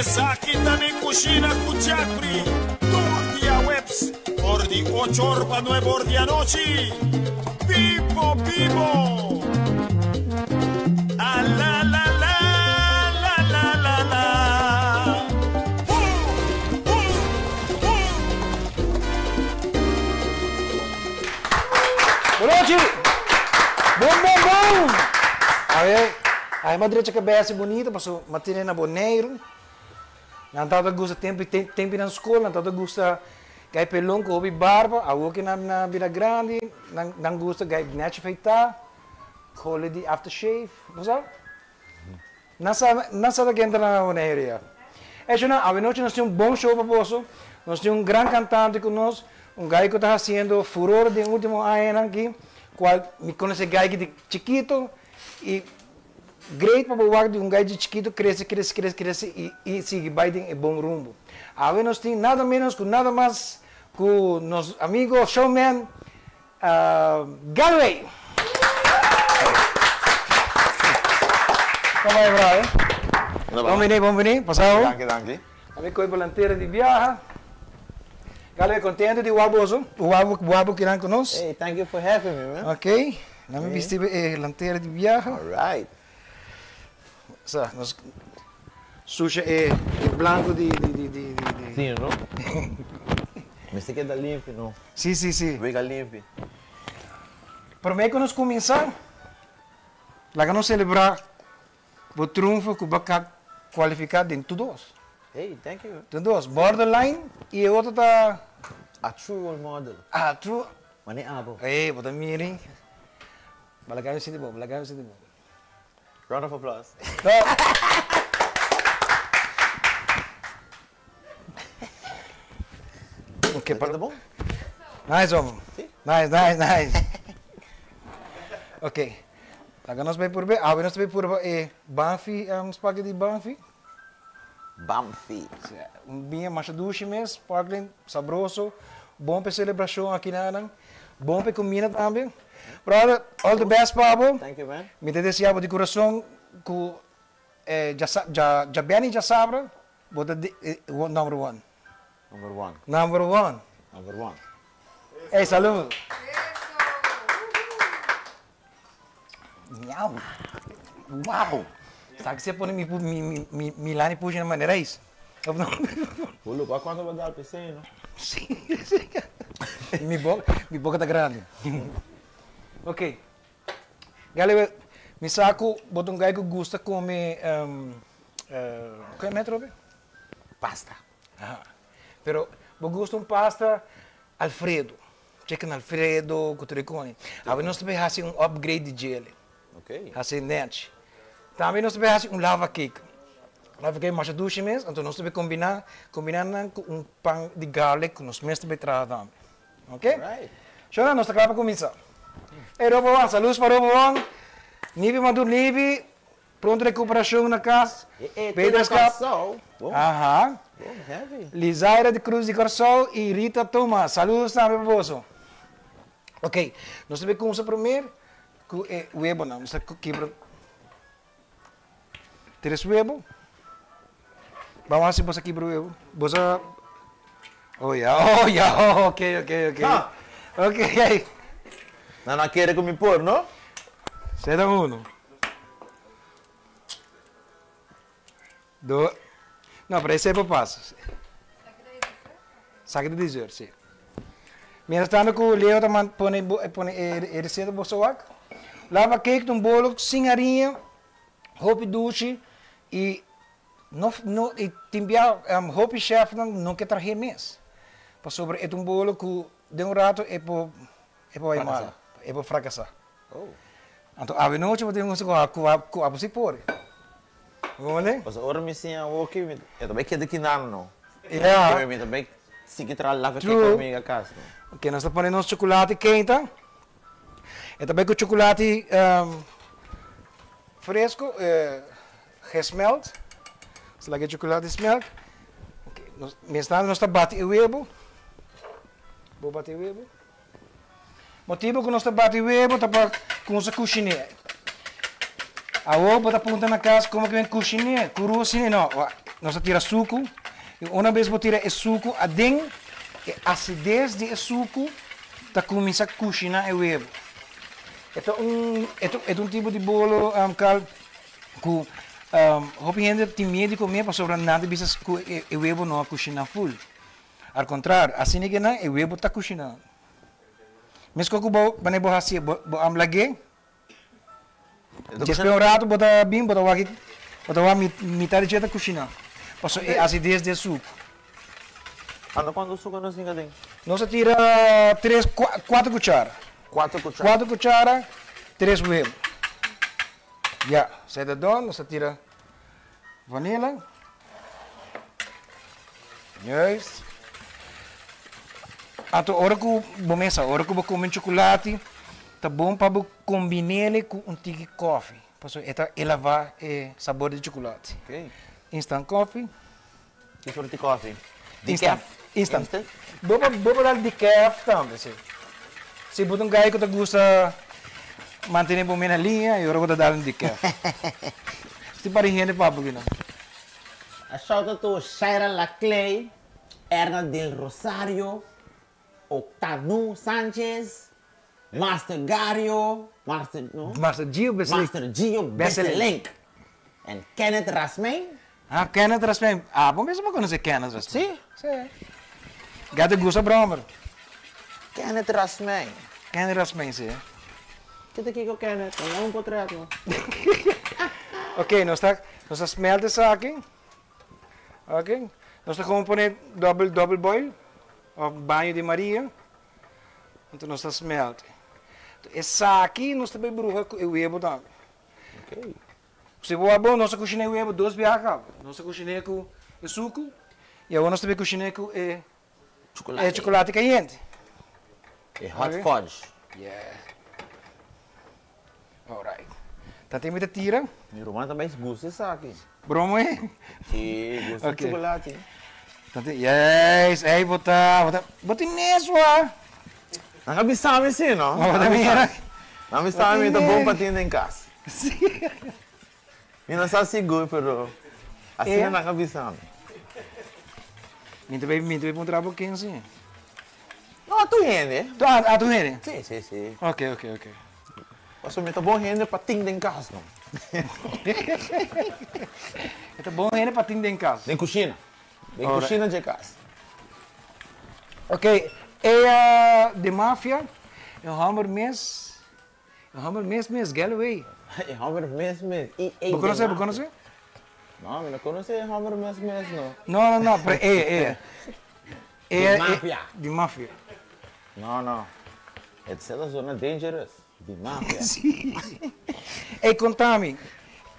Esaki ta Mi Cushina cu Jeffrey, tur diahuebs for di ocho or pa nuebe or di anochi. Bibo bibo! A la la la, la la la la. Hu, hu, hu. Bonochi! Bon bon bon! Awe, awe m'a drecha kabesa bonito paso m'a tene na Boneiru. Nan tabata gusta tempu tempu nan skol nan tabata gusta gai pelon ku hopi barba. Awor ke nan a bira grandi nan nan gusta gai nechi feitá, hole di after shave, bo sa? Nan sa nan sa ta ken ta na Boneiru ya. Eshonan, awe nochi nos tin un bon show pa boso. Nos tin un gran kantante ku nos, un gai ku ta hasiendo furor den ultimo añanan aki, kual mi konosé gai ki di chikito i great pa bo wak di un gai di chikito krese krese krese krese i i sigui bai den e bon rumbo. Awe nos tin nada menos ku nada mas ku nos amigo showman Galway! Como bai brother? Bon bini, bon bini. Pasa ho. Danki, danki. Ami koe bolantera di biaha. Galway contento di wak boso, wak bo kinan ku nos. Hey, thank you for having me, man. Ok, nan mi bisti e lantera di biaha. All right. Sa, nos susha e blanco di di di di di. Sí, no? Mester keda limpi, no? Sí, sí, sí. Wega limpi. Prome ku nos kuminsá, laga nos selebrá bo triunfo ku bo a kualifiká den tur dos. Hey, thank you. Tur dos, borderline i e otro ta. A true role model. A true. Mane abo. Hey, bo ta miri. Balaga mi sinti bo, balaga mi sinti bo. Round of applause. Ok, pa. Bon? Nice homber. Si. Nice, nice, nice. Ok. Laga nos bay purba. Awe nos ta bay purba e Banfi, spaghetti Banfi. Banfi. Si, un biña masha dushi mes, sparkling, sabroso. Bon pa e celebracion aki nan. Bon pa e comida tambe. Brother, all the best pa bo. Thank you, man. Mi ta desea bo di curason cu djabièrnè i djasabra bo ta number one. Number one. Number one. Number one. Ey, salud. Miau. Wow. Sa ki se pone mi mi mi Milani pushi na manera is. Of no? Boludo, pa cuanto bo dal p'esei no? Si, si. Mi boca, mi boca ta grandi. Ok. Gale, mi sa cu bo ta un guy cu gusta come, cu e metro awe? Pasta. Aha. Pero bo gusta un pasta Alfredo. Chicken Alfredo cu tur e coni. Awe nos ta bay haci un upgrade di djele. Ok. Haci nech. Tambe nos ta bay haci un lava cake. Lava cake masha dushi mes, anto nos ta bay combina, combina nan cu un pan di garlic cu nos mes ta bay traha tambe. Ok? Alright. Shona, nos ta cla pa cuminsa. Ey Robo Wong, saludos pa Robo Wong. Nivi Madur Nivi, pronto recuperacion na cas. Pedro Kòrsou. Aha. Lizaira de Cruz di Kòrsou y Rita Thomas. Saludos tambe pa boso. Ok, nos ta bay cumsa primer cu e webonan. Nos ta kibra tres webo. Ban wak si boso a kibra webo. Boso a. Oh ya, oh ya, oh ok, ok, ok. Ok. Nan a kere cu mi por, no? Seta uno. Do. No, pero esei por pasa. Saki ta dessert, si. Mientras tanto cu Leo ta man pone pone e receta boso wak. Lava cake ta un bolo sin hariña, hopi dushi y no no y tin bia hopi chefnan no ke trahe mes. Pasobra e ta un bolo cu den un rato e por e por bay malo, e por fracasa. Anto awe nochi bo tin un cu cu abo si por. Bo Pasobra ora mi siña awoki mi ta bay keda kinan no. Ya. Mi ta bay sigui traha lava cake ku mi a kas no. Ok nos ta pone nos chocolate keinta. E ta bay ku chocolate fresco gesmelt. Nos ta laga e chocolate smelt. Ok mientras nos ta bati e webo. Bo bati e webo. Motibu ku nos ta bati webo ta pa kumsa kushiné. Awor bo ta puntra na kas komo ku men kushiné, ku rusiné. No, Nos ta tira suku i una bes bo tira e suku aden, e asides di e suku ta kuminsá kushiná e webu. E ta un e ta un tipo di bolo kal ku hopi hende tin miedu di kom'é pasobra nan ta bisa ku e webu no a kushiná ful. Al kontrario, asina ke nan e webu ta kushiná. Meskos ku bo manera bo hasié bo amblag'é. Despues un rato bo ta bin bo ta wak bo ta wak mitad di dje ta kushiná pasobra e asidez di e suku. Anda kuantu suku nos tin aden? Nos a tira tres kuater kuchara. Kuater kuchara. Kuater kuchara, tres webu. Ya, esei ta done, nos a tira vanilla. Juist. Anto ora ku bo mesa, ora ku bo kome chocolati, ta bon pa bo kombin'el ku un tiki kofi, pasobra e ta elevá e sabor di chocolati. Ok. Instant kofi. Ki sort di kofi? Instant. Decaf? Instant. Bo por bo por dal decaf tambe, si. Si bo ta un guy ku ta gusta mantené bo mena liña, e ora bo ta dal un decaf. Si par di hende papia ku nan. A shout out to Shaira Laclay, Erna del Rosario, Octanu Sanchez, Master Gario, Master no? Master Gio Besselink. Master Gio Besselink en Kenneth Rasmijn. Ah, Kenneth Rasmijn. Ah, bo mes bo conoce Kenneth Rasmijn. Si. Si. Gata gusta brommer. Kenneth Rasmijn. Kenneth Rasmijn, si. Ke ta kiko Kenneth? Manda un potret no. Ok, nos ta nos ta smelt esaki. Ok, nos ta gewoon pone double double boil of baño di Maria. Anto nos ta smelt. Esaki nos ta bay bruha cu e webo tambe. Ok. Si bo a bon, nos ta cushina e webo dos biaha caba. Nos ta cushina cu e sucu y awor nos ta bay cushina cu e Chocolate. E chocolate cayente. E hot fudge. Yeah. Alright. Ta tin mi ta tira. Mi ruman tambe gusta esaki. Bromo e? Si, gusta Okay. chocolate. Ta tin, yes, ey bo ta, bo ta, bo tin nes wa. Nan a bisa mi si, no? Bo ta mira. Nan a bisa mi ta bon pa tin den cas. Si. Mi no sa sigur pero asina nan a bisa mi. Mi ta bay mi ta bay puntra bo ken si. No, a tur hende. A tur hende? Si, si, si. Ok, ok, ok. Pasobra mi ta bon hende pa tin den kas no. E ta bon hende pa tin den kas. Den kushina. Den kushina dje kas. Ok, e de mafia, e hòmber mes. E homber mes mes, Galloway. E homber mes mes, i ei Bo konosé, bo konosé? No, mi no konosé e homber mes mes no. No, no, no, pero e, e. Di mafia. Di mafia. No, no. E ta seta zona dangerous. Di mafia. Si. Ey, konta mi,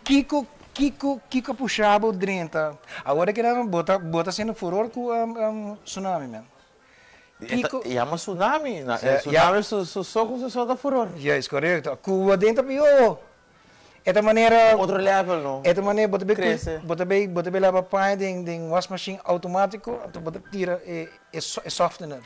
kiko, kiko, kiko a pusha bo drenta? Awor e keda bo ta, bo ta hasiendo furor ku Tsunami, man. Kiko. E yama tsunami. E tsunami su so ku su so ta furor. Juist, korekto. Ku aden ta pió. E ta manera. Otro level no. E ta manera bo ta bay bo ta bay bo ta bay laba paña den den wasmachine outomátiko anto bo ta tira e e softener.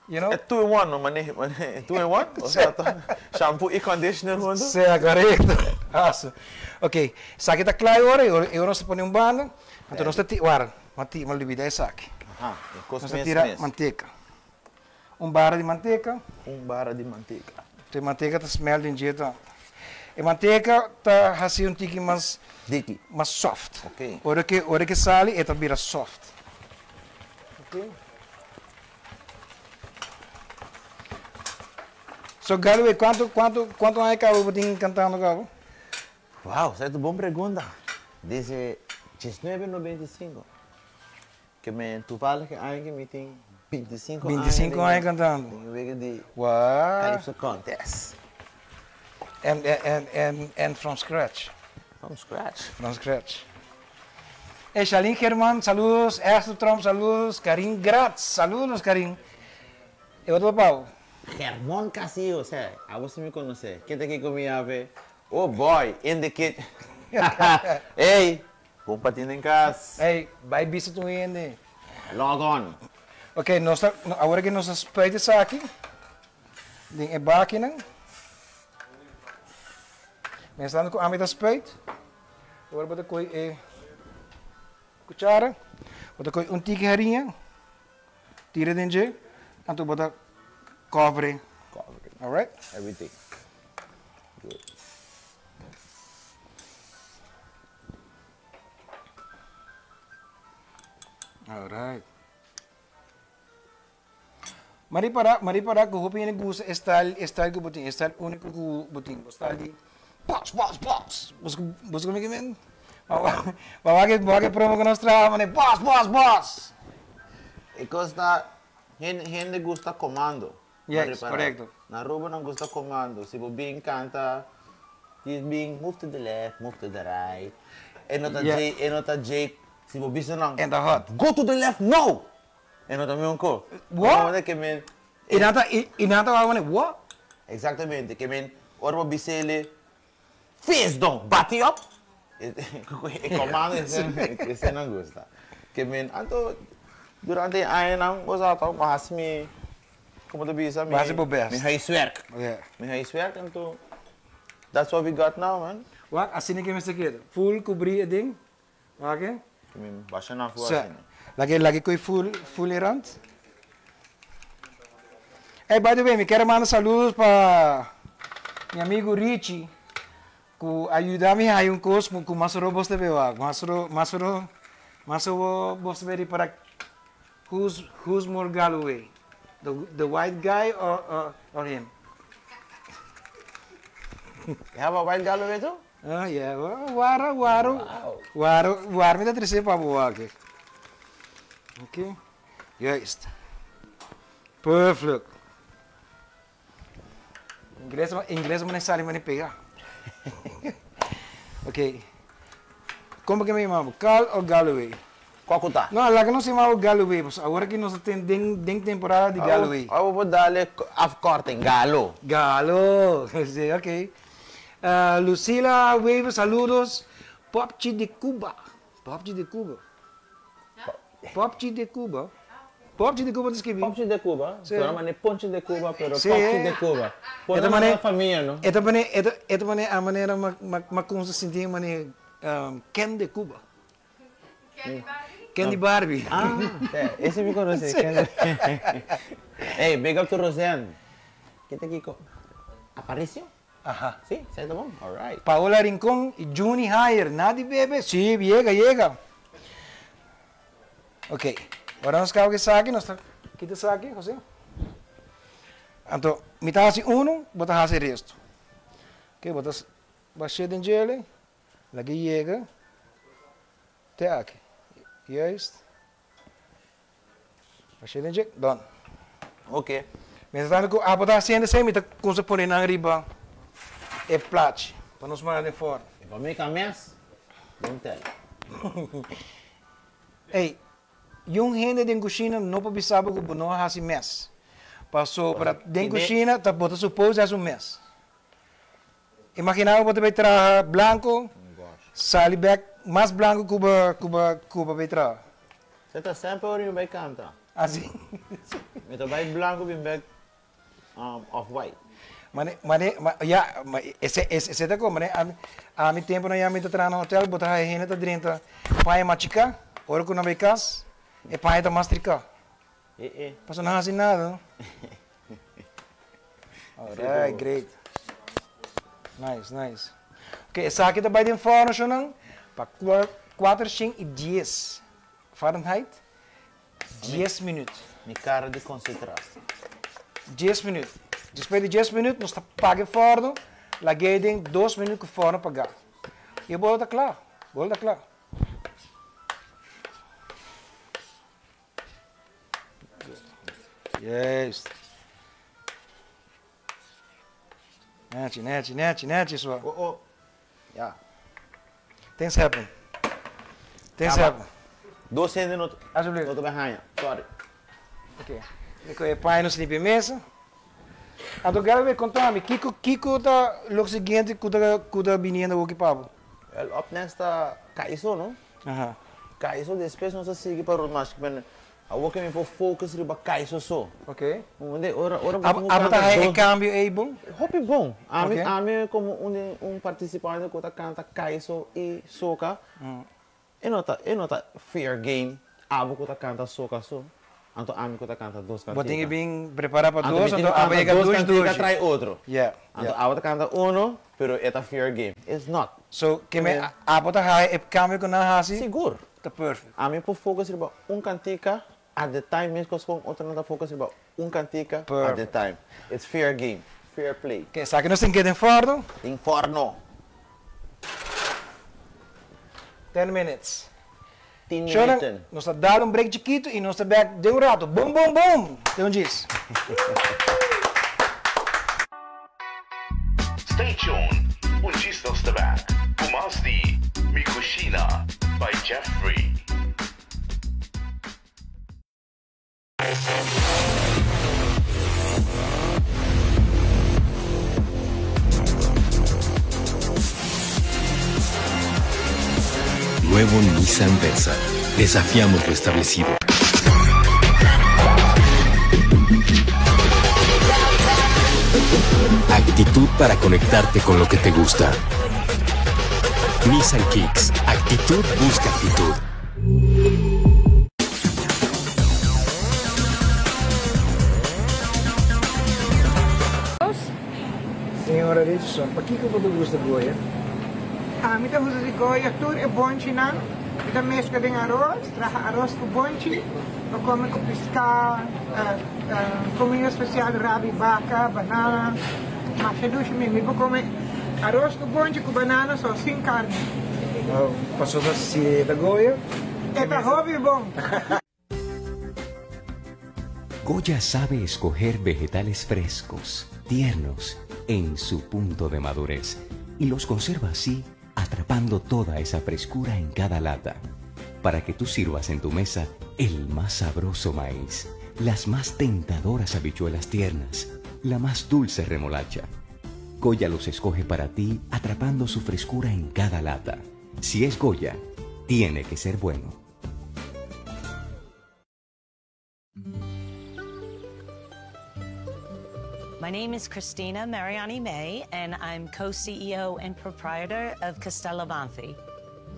You know? E two in one no mane mane two in one? Osea ta shampoo i conditioner huntu? Sea korekto. Aso. Ok, esaki ta kla e ora e ora nos ta pone un banda anto nos ta tira wara. Mati, mi a lubida esaki. Aha, e kos Nos ta mes tira mes. manteka. Un bara di manteka. Un bara di manteka. E manteka ta smel den dje tambe. E manteka ta hasi un tiki mas. Diki. Mas soft. Ok. Ora ke, ora ke sali e ta bira soft. Ok. So Galloway, kuantu, kuantu, kuantu aña kaba bo tin kantando kaba? Wow, sa ta un bon pregunta. Desde diesnuebe noventa i sinku, ke men toevallig e aña ke mi tin bintisinko aña. Bintisinko aña kantando. Den wega di Wow. Calypso Contest. En, en, en, en from scratch. From scratch. From scratch. Ey, Shalin German, saludos. Esther Tromp, saludos. Karin Gratz, saludos Karin. E otro pa bo. Germon Castillo, sè, abo si mi konosé. Ken ta ke ku mi yape? Oh boy, in the kitchen. Ey, bon pa tin den kas. Ey, bai bisa tur hende. Log on. Ok, nos ta, awor ke nos a spuit esaki den e bakinan. Mester ku ami ta spuit, awor bo ta kohe e. Cuchara, bo ta coge un tiki hariña, tira den dje, anto bo ta cover. Cover. Alright? Everything. Good. Alright. Ma ripará, ma ripará ku hopi hende gusta e style, e style ku bo tin, e style úniko ku bo tin. Bo style di box, box, box. Bo sa, bo sa kome ki men? Bo wak e, bo wak e promo ku nos traha manera box, box, box. E kos ta, hende, hende gusta komando. Bo Yes, ripará? korekto. Na Aruba nan gusta komando. Si bo bin kanta, di bin move to the left, move to the right. E no ta Yeah. djei, e no ta djei, si bo bisa nan, En ta hot. Go to the left now! E no ta mi un ko. What? Ora ke men. I nan ta, i nan ta wak manera, what? Exactamente, ke men ora bo bisa ele fist don, bati op. E komando ese nan gusta. Ke men anto durante e añanan bo sa tok bo hasi mi, komo ta bisa, mi Bo hasi bo best. mi huiswerk. Yeah. Mi huiswerk anto that's what we got now man. Wak, asina ke mester keda. Full kubri e ding. Wak e. Mi basha na fu Sa, asina. lage lage koe full full e rand. Hey, by the way, mi kier manda saludos pa mi amigo Richie ku a yuda mi haya un kos ku mas ro bos ta be wak. Mas ro mas ro mas ro bos ta be ripara who's who's more Galloway, the the white guy or or or him. You have a white Galloway too? Ah, yeah. Wara, waro. Waro, waro mi ta trese pa bo aki. Ok. Juist. Perfect. Ingles, ingles mane sali mane pega. Ok. Como que me llamamos? Cal o Galloway? Kua ku ta? No, laga nos yama bo Galloway, pasobra awor aki nos ta ten den den temporada di Galloway. Abo por dale afkorting, Galo. Galo, si, ok. Lucila Wever, saludos. Popchi de Cuba. Popchi de Cuba. Popchi de Cuba. Popchi de Cuba ta skibi. Popchi de Cuba? Si. Sona mane Ponchi de Cuba, pero Si. Popchi de Cuba. E ta Pone mane, na famia, no? e ta mane, e ta, e ta mane a manera ma, ma, ma kumsa sinti mane Ken de Cuba. Candy Barbie? Candy Barbie. Ah, ese mi conoce. Hey, big up to Roseanne. Ke ta kiko? Aparicio? Aha. Si, esei ta bon. All right. Paola Rincon y Juni Hayer. Nadi bebe? Si, yega, yega. Ok. Ora nos caba cu esaki, nos ta kita esaki, Jose. Anto, mi ta haci uno, bo ta haci e resto. Ok, bo ta bash'é den djele. Laga yega te aki. Juist. Bash'é den dje. Done. Ok. Mientras tanto ku abo ta hasiendo esei, mi ta kumsa pone nan riba e plachi pa nos manda den forno. If I make a mess, don't tell. Ey, yun hende den kushina no por bisa bo ku bo no a hasi mess. Pasobra den kushina ta bo ta suppose hasi un mess. Imagina bo bo ta bay traha blanco, sali bek mas blanco cu bo cu bo cu bo bay traha. Se ta semper ora mi bay canta. Asi. Mi ta bay blanco bin bek off white. Mane mane ya ese ese ta como mane ami ami temponan ya mi ta traha na hotel bo ta haya hende ta drenta paña machica ora cu nan bay cas e paña ta mas trica. Pasobra nan hasi nada no. Alright, great. Nice, nice. Ok, esaki ta bai den forno shonan pa 410 Fahrenheit, 10 minuut. Mi cara di concentra. 10 minuut. Despues di 10 minuut nos ta paga e forno, lag'é den 2 minuut ku forno pagá. I e bolo ta kla, bolo ta kla. Juist. Nechi, nechi, nechi, nechi so. Oh, oh. Ja. Things happen. Things Ja, happen. Dos hende no, Alsjeblieft. no ta bay haña. Sorry. Ok. Mi coge paña nos limpia mesa. Anto Galway, conta mi, kico, kico ta lo siguiente cu ta, cu ta biniendo awoki pa bo? Well, up next ta Kaiso, no? Aha. Kaiso, despues nos ta sigui pa Rotmash, men awor ke mi por focus riba Kaiso so. Ok. Unda ora ora bo Abo ku abo ta kanta haya e dos cambio ei bon? Hopi bon. Ami Ok. ami komo un di un partisipante ku ta kanta Kaiso i Soca. E no ta, e no ta fair game, abo ku ta kanta soka so, anto ami ku ta kanta dos Bo tin kantika. ke bin prepará pa Anto mi dos, tin anto ku abo kanta yega dos dush kantika dushi. trai otro. Yeah, Anto yeah. abo ta kanta uno, pero e ta fair game. It's not. So, ke me abo ta haya e kambio ku nan hasi Sigur. ta perfect. Ami por focus riba un kantika at the time meskos kon otronan ta focus riba un kantika at the Perfect. time. It's fair game, fair play. Ke esaki nos tin ke den forno. Den forno. Ten minutes. Tien Shona, minuten. nos ta dal un break chikitu i nos ta bek den un rato. Boom, boom, boom! Den un djis. Stay tuned, un djis nos ta bek ku mas di Mi Cushina by Jeffrey. Nuevo Nissan Versa. Desafiamos lo establecido. Actitud para conectarte con lo que te gusta. Nissan Kicks. Actitud busca actitud. Señora Richardson, pakiko bo ta gusta Goya? Ami ta gusta di Goya tur e bonchinan. Mi ta mezcla den aros, traha aros cu bonchi. Bo come cu pisca, comida special rabi baca, banana. Masha dushi mi. Mi por come aros cu bonchi cu banana so, sin carni. Pasobra si e ta Goya. E ta hopi bon. Goya sabe escoger vegetales frescos, tiernos, en su punto de madurez y los conserva así, atrapando toda esa frescura en cada lata, para que tú sirvas en tu mesa el más sabroso maíz, las más tentadoras habichuelas tiernas, la más dulce remolacha. Goya los escoge para ti, atrapando su frescura en cada lata. Si es Goya, tiene que ser bueno. My name is Cristina Mariani May, and I'm co-CEO and proprietor of Castello Banfi.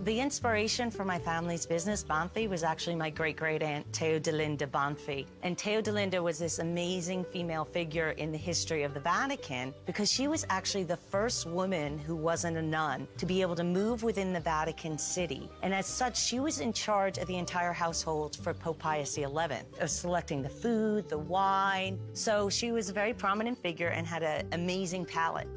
The inspiration for my family's business, Banfi, was actually my great-great-aunt, Teodolinda Banfi. And Teodolinda was this amazing female figure in the history of the Vatican because she was actually the first woman who wasn't a nun to be able to move within the Vatican City. And as such, she was in charge of the entire household for Pope Pius XI, of selecting the food, the wine. So she was a very prominent figure and had an amazing palate.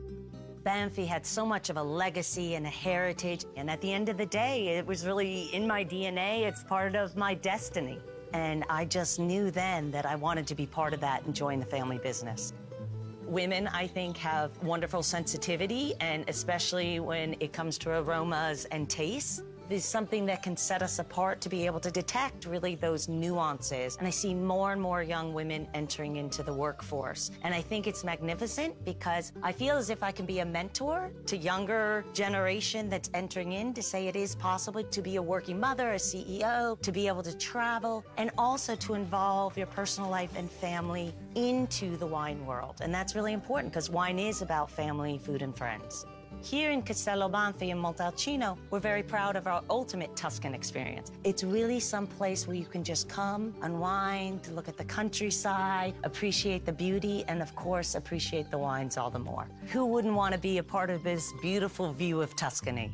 Banfi had so much of a legacy and a heritage, and at the end of the day, it was really in my DNA. It's part of my destiny. And I just knew then that I wanted to be part of that and join the family business. Women, I think, have wonderful sensitivity, and especially when it comes to aromas and tastes. There's something that can set us apart to be able to detect really those nuances. And I see more and more young women entering into the workforce. And I think it's magnificent because I feel as if I can be a mentor to younger generation that's entering in to say it is possible to be a working mother, a CEO, to be able to travel, and also to involve your personal life and family into the wine world. And that's really important because wine is about family, food, and friends. Here in Castello Banfi in Montalcino, we're very proud of our ultimate Tuscan experience. It's really some place where you can just come, unwind, look at the countryside, appreciate the beauty, and of course, appreciate the wines all the more. Who wouldn't want to be a part of this beautiful view of Tuscany?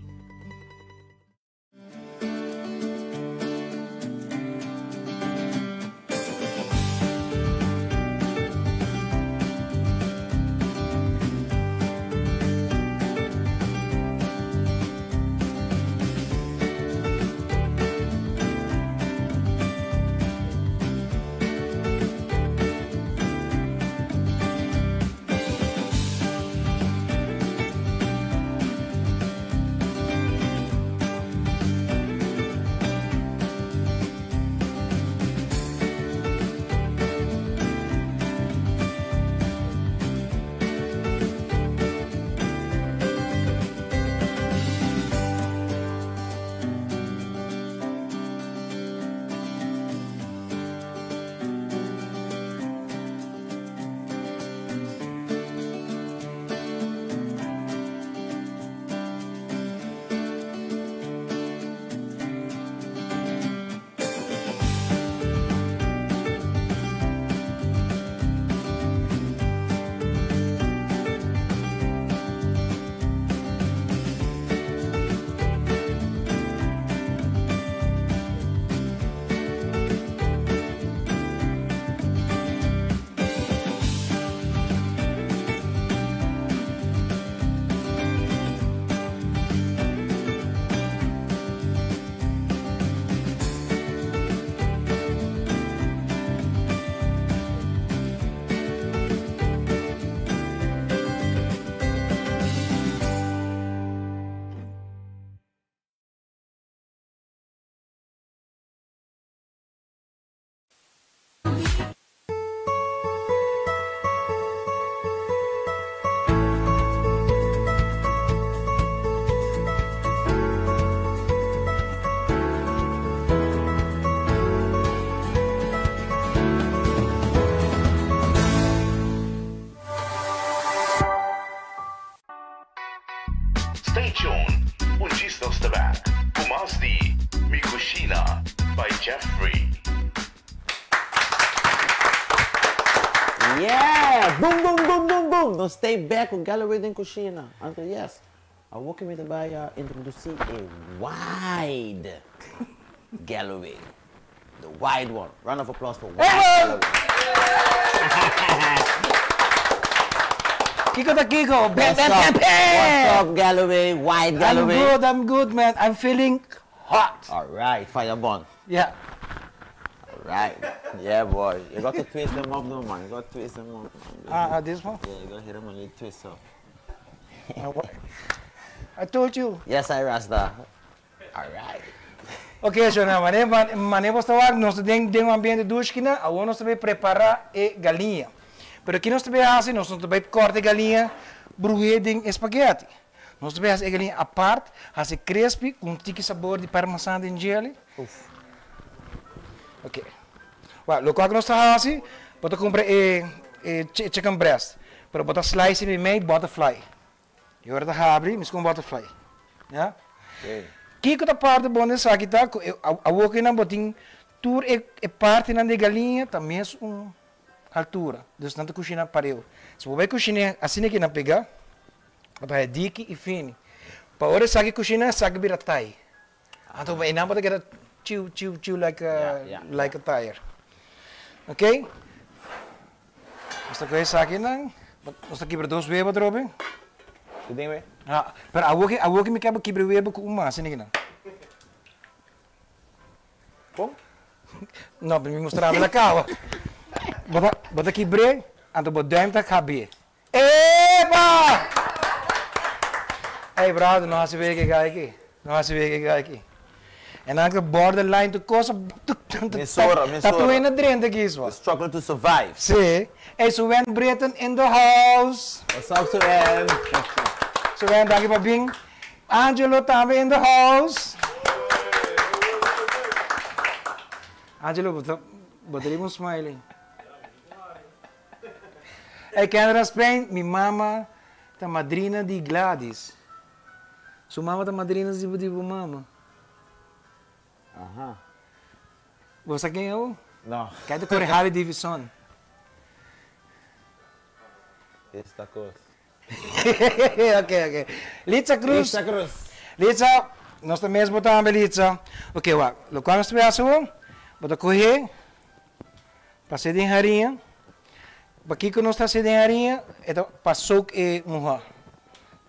Stay tuned, un djis nos ta back cu mas di Mi Cushina by Jeffrey. Yeah! Boom boom boom boom boom! Nos stay back cu Galloway den cushina. Anto yes, awor cu mi ta bay a introduci e wide Galloway. The wide one. Round of applause for wide Galloway. Kiko ta Kiko? Bam, bam, bam, bam! What's up, Galloway? Wide Galloway? I'm good, I'm good, man. I'm feeling hot. All right, fire burn. Yeah. All right. Yeah, boy. You got to twist them up, though, man. You got to twist them up. Man. Ah, this one? Yeah, you got to hit them a little twist up. I told you. Yes, I Rasta. All right. Ok, shona, mane, mane bo ta wak, nos ta den, den un ambiente dushi kina, awor nos ta bay prepara e galiña. Pero ki nos ta bay haci, nos no ta bay corta e galiña bruhe den e spaghetti. Nos ta bay haci e galiña apart, haci crispy, cu un tiki sabor di parmesan den djele. Uf. Ok. Wak, locual cu nos ta haci, bo ta cumpra e, e chicken breast, pero bo ta slice e mei butterfly. E ora ta habri, mi skon butterfly. Ya. Kiko ta parti bon di esaki ta ku e awokinan bo tin tur e e partinan di e galiña ta mes un altura. Dus nan ta kushina pareu. Si bo bai kushin'é asina ke nan pega, bo ta haya diki i fini. Pa ora esaki kushina, esaki bira tai. Anto e nan bo ta keda chiu chiu chiu like a like a tire. Ok. Nos ta kohe esakinan. Nos ta kibra dos webo atrobe. Ku den we? Ha, pero awor ki awor ki mi kaba kibra webo ku un mas esaki nan. Kon? No, mi mustra mi la kaba. Bo ta bo ta kibr'é, anto bo duim ta kab'é. Epa! Ey brother, no hasi wega e guy aki. No hasi wega e guy aki. En nan ta borderline tur cosa. Mesora, mesora. Ta tur hende drenta aki swa. The struggle to survive. Si. Ey, Suwen Britten in the house. What's up, Suwen? Suwen, danki pa bin. Angelo tambe in the house. Angelo, bo ta, bo ta riba un smiley. Ey Kendra Spain, mi mama ta madrina di Gladys. Su mama ta madrina di bo mama. Aha. Bo sa ken awo? No. Kei ta kore Harley Davidson. Esta kos. Ok, ok. Litza Cruz. Litza Cruz. Litza, nos ta mes bo tambe Litza. Ok, wak. Lokual nos ta bay hasi awo, bo ta kohe Pas'é den hariña. Pakiko nos ta hasié den hariña? E ta pa soak e muhá.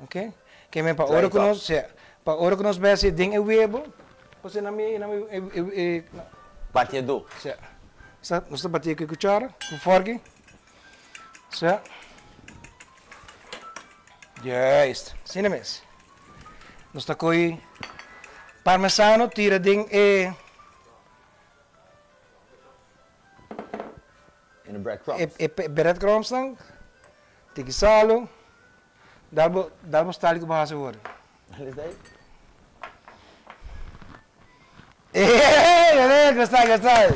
Ok? Ke men pa ora ku nos, sea, pa ora ku nos bai hasié den e webo, pasobra nan mi, nan mi e e e. Batiedó. Sea. Sa, nos ta batié ku e kuchara, ku fòrki. Sea. Juist. Asina mes. Nos ta kohe parmesano tira den e. In de breadcrumbs. E breadcrumbsnan, tiki salo, dal bo dal bo style ku bo hasi awor. Eeeey gusta gusta.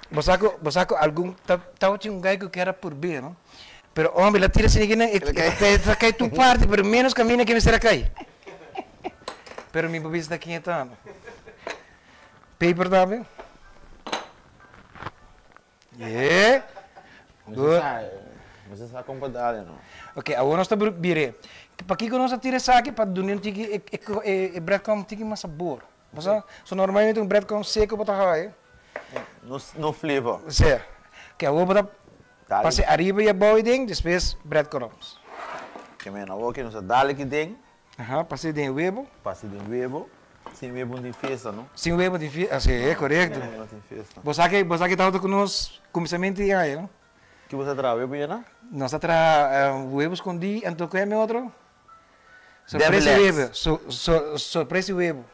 Bo sa ku bo sa ku algun ta tabatin un guy ku kier a purbe no, pero hombre el a tira asina kinan e ta kai tur parti pero menos kaminda ke mester a kai. Pero mi por bisa ta ken e ta no. Paper tambe. Yeah. Good. Mester sa kon pa dal no. Ok, awor nos ta bira. Pakiko nos a tira esaki? Pa duna un tiki e breadcrumb un tiki mas sabor. Bo sa? So normalmente un breadcrumb seco bo ta haya. No, no flavor. Si. Ok, awor bo ta pasa ariba y abou y den, despues breadcrumbs. Ke men awor ke nos a dal aki den. Aha, pas'é den e webo. Pas'é den webo. Sin webo no tin fiesta, no? Sin webo no tin fiesta, así es, korekto. Sin webo no tin fiesta. Bo sa ke, bo sa ke tabata ku nos kuminsamentu di aña, no? Ki bo sa traha webo yena? Nos a traha webo skondí, anto ku e otro? Sorpresa i webo, sorpresa i webo.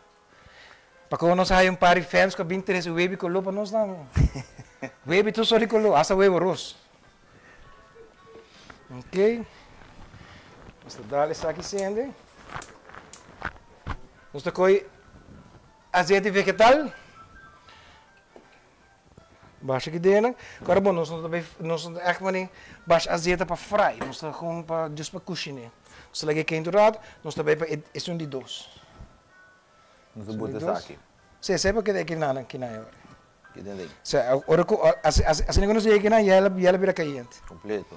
Pasobra nos a haya un par di fans ku a bin trese webo i koló pa nos tambe. Webi tur sort di koló, hasta webo ros. Ok. Nos ta dal esaki sende. Nos ta kohe azete vegetal. Basha ki dena. Kora bon, nos no ta bay, nos no ta echt mane basha azeta pa fry. Nos ta gewoon pa, just pa kushiné. Nos ta laga e keintu rato, nos ta bay pa e esun di dos. Nos ta buta esaki. Sí, esei pa keda e kinan, kinan e ora. Keda den. Sí, ora ku, asina ku nos yega kinan, ya el a bira kayente. Kompleto.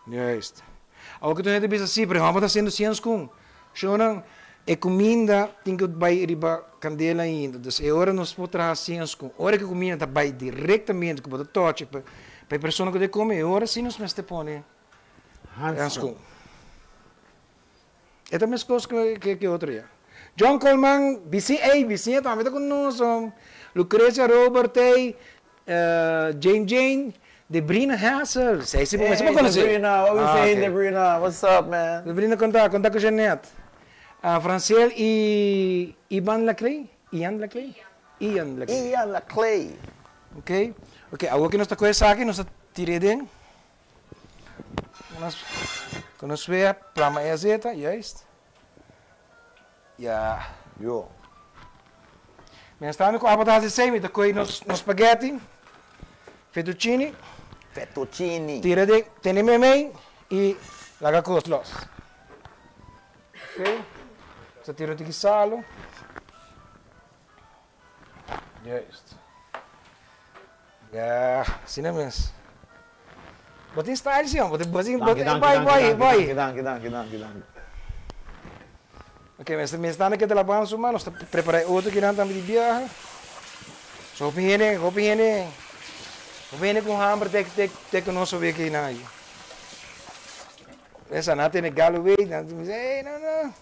Juist. Awor ku tur hende bisa si, pero e hòmber ta hasiendo siens kun. Shownan, e kuminda tin ku bai riba kandela ainda. Dus e ora nos por traha siens kun. Ora ku e kuminda ta bai direktamente ku bo ta tochi pa e persona ku ta kome, e ora si nos mester pone hanskun. E ta meskos ku e otro ya. John Coleman, bisiña, ey, bisiña tambe ta ku nos. Lucrecia Robert, ey, Jane Jane, Debrina Hassel, esei si bo mester por konosé. Hey Debrina, what we saying Debrina, what's up man? Debrina konta, konta ku Jeanette. Franciel i Iban Laclay, Ian Laclay? Ian Laclay. Ian Laclay. Ok, ok, awor ku nos ta kohe esaki nos ta tir'é den. Ku nos wea plama e azeta, juist. Ya. Yo. Mientras tanto ku abo ta hasi esei mi ta kohe nos spaghetti, fettuccini. Fettuccini. Tira den, tene meimei i laga kos los. Ok, nos ta tira un tiki salo. Juist. Ya, asina mes. Bo tin style si, bo tin, bo tin, Danki, danki, bai, danki, bai, danki, bai. danki, danki, danki, danki, danki. Ok, mester mester anda keda laban su man, nos ta prepara e otro kinan tambe di biaha. So hopi hende, hopi hende, hopi hende ku hamber te te te ku nos obe kinan ayi. Esa nan tene Galloway, nan ta bisa, ey, no, no.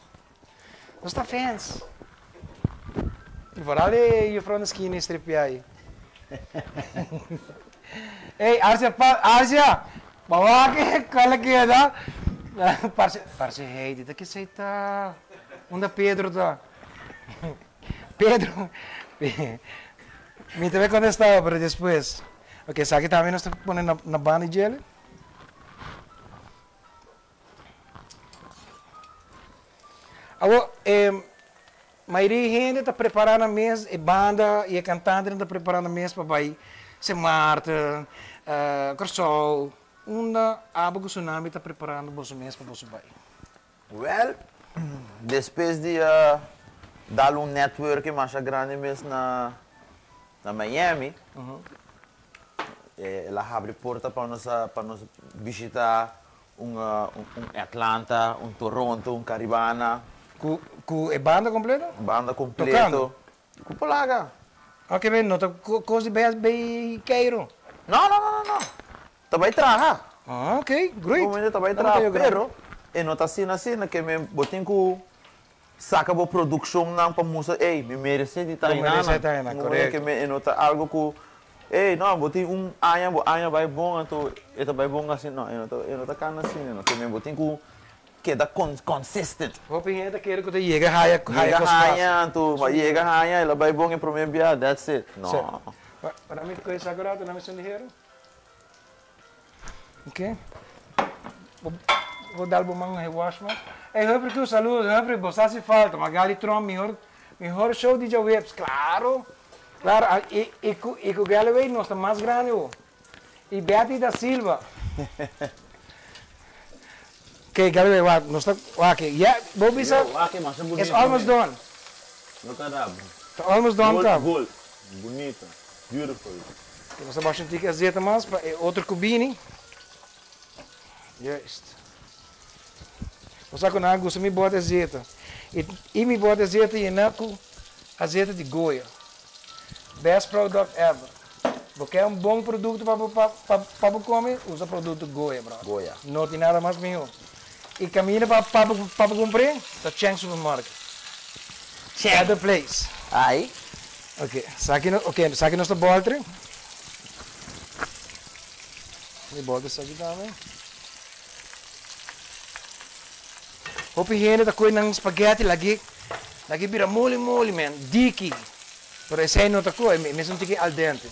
Nos ta fans. I vooral e juffrouw na skina e stripia ei. Ey, Arcia, pa, Arcia! Bo wak e cual a keda. Parce, parce Heidi ta kisei ta. Unda Pedro ta? Pedro, mi ta bay contesta bo, pero despues. Ok, esaki tambe nos ta pone na, na banda di djele. Awor, e mayoria di hende ta prepará nan mes, e banda i e kantantenan ta prepará nan mes pa bai Sint Maarten, Kòrsou. Unda abo ku Tsunami ta preparando boso mes pa boso bai? Wèl, despues di a dal un networking masha grandi mes na Miami, el a habri porta pa nos pa nos bishita un un Atlanta, un Toronto, un Caribana. Ku ku e banda kompleto? Banda kompleto. Tokando? Ku polaga. Oke ben, no ta kos di bai bai Cairo? No, no, no, no, no. Ta bai traha. Ah, oke, great. Bo ta bai traha, pero e no ta asina asina ke men bo tin ku Saka bo produkshonnan pa mustra, ey, mi meresé di ta Bo meresé einan. ta einan, Bo mira korekto. ke e no ta algu ku, ey, no, bo tin un aña, bo aña bai bon, anto e ta bai bon asina. No, e no ta, e no ta kana asina, no. Ke men bo tin ku keda consistent. Hopi hende ta kere ku ta yega haya, haya Yega kos fásil. haña, anto bo yega haña, el a bai bon e promé bia, that's it. Sí. No. Pa mi kohe esaki rato, na mi sendihero. Ok. Bo dal bo man he wash mas. Ey Humphrey ku saludos Humphrey bo sa si falta Magali Tromp mihor mihor show di djaweps claro claro y y ku y ku Galloway nos ta mas grandi wo y Betty da Silva ok Galloway wak nos ta wak ya bo bisa Yo, wak masha it's bunito almost mes. done Look at that. ta almost done Gold, kaba. gold. Bunito. Beautiful. Nos ta basha un tiki azeta mas pa e otro ku bini. Juist. Bo sa ku nan a gusta mi bòt azeta. I i mi bòt azeta yená ku azeta di Goya. Best product ever. Bo ke un bon produkto pa bo pa pa bo kome, usa produkto Goya, bro. Goya. No tin nada mas mihó. I kaminda pa pa bo pa bo kumpr'é ta Cheng Supermarket. Cheng. Better place. Ai. Ok, saki no, ok, saki nos ta boltre. Mi boltre saki tambe. Hopi hende ta koe nan spaghetti lagi, lagi bira moli moli men, diki. Pero esei no ta ku, e mester un tiki al dente.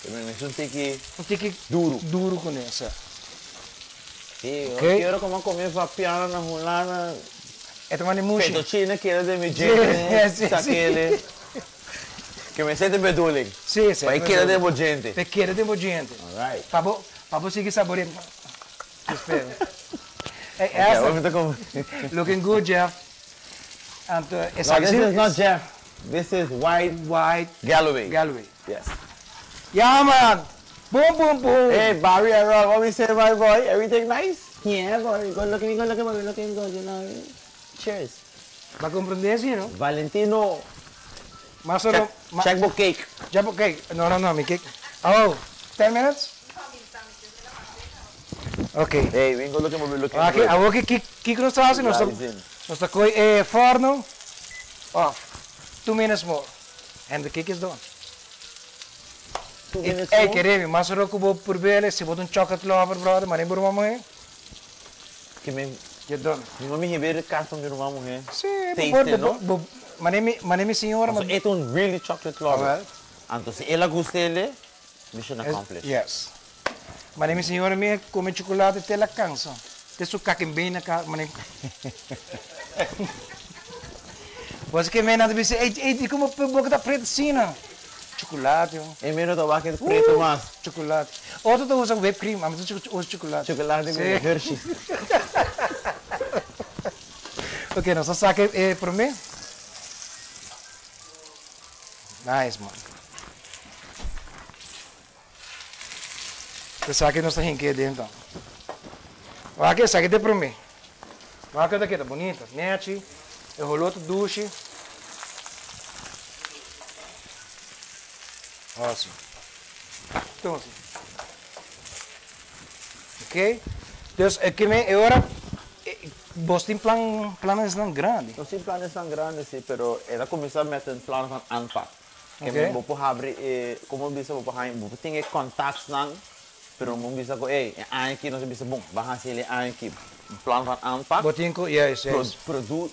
E mester un tiki. Un tiki duru. Duru kuné, sa. Sí, yo quiero como come vapiano na Hulanda. E ta manda mushi. Fettuccine keda den mi djente, Sí, sí. sakele. Ke mester ta e bedoeling. Sí, sí. Pa e keda den bo djente. Pa e keda den bo djente. Alright. Pa bo, pa bo sigui saborea. Espera. Ey, Ok, awor mi ta come. Looking good, Jeff. Anto, esaki No, this is not Jeff. This is White. White. Galloway. Galloway. Yes. Yeah, man! Boom, boom, boom! Hey, Barry and Rob, what we say, my boy? Everything nice? Yeah, boy. Good looking, good looking, boy. Looking good, you know. Cheers. Ba comprende si, no? Valentino. Mas oro. Check, check bo cake. Check bo cake. No, no, no, mi cake. Oh, 10 minutes? Ok. Hey, we go looking, we looking Aki, good. awor ki kiko nos ta hasi? Nos ta, Rising. nos ta koi e forno off. 2 minutes more. And the cake is done. 2 minutes Ey, more? kere mi, mas oro ku bo purbele, si bo ta un chocolate lover, brother, mane bo ruman muhe. Ke mi, You're done. mi mami hebe e kas pa mi ruman muhe. Si, bo por, Taste, bo, no? bo, mane mi, mane mi señora, Pasobra e ta un really chocolate lover. Awel. Anto si el a gust'ele, mission accomplished. Yes. Mane mi señora mi a come chocolate te la cansa. Te su kakenbeen na ka mane. Bo ke men nan ta bisa ey ey di como bo boca ta preto asina. Chocolate oh. E mero ta wak e preto mas. Chocolate. Otro ta usa whipped cream, ami ta usa chocolate. Chocolate cu Hershey's. Ok, nos ta saca e prome. Nice man. Esaki nos ta hinke aden ta. Wak esaki ta e prome. Wak ta keda bunita, nechi, e holo ta dushi. Awesome. Entonces, ok. Dus e keme e ora bos tin plan planesnan grandi. Nos tin planesnan grandi si, pero e ta cuminsa met een plan van aanpak. Oké. Ke bo por habri e, komo bo bisa bo por haña, bo por tin e contactsnan, pero bo bisa ku ey, e aña aki nos a bisa bon, ban hasi el e aña aki. Un plan van aanpak. Bo tin ku, juist, juist. Pro, produ,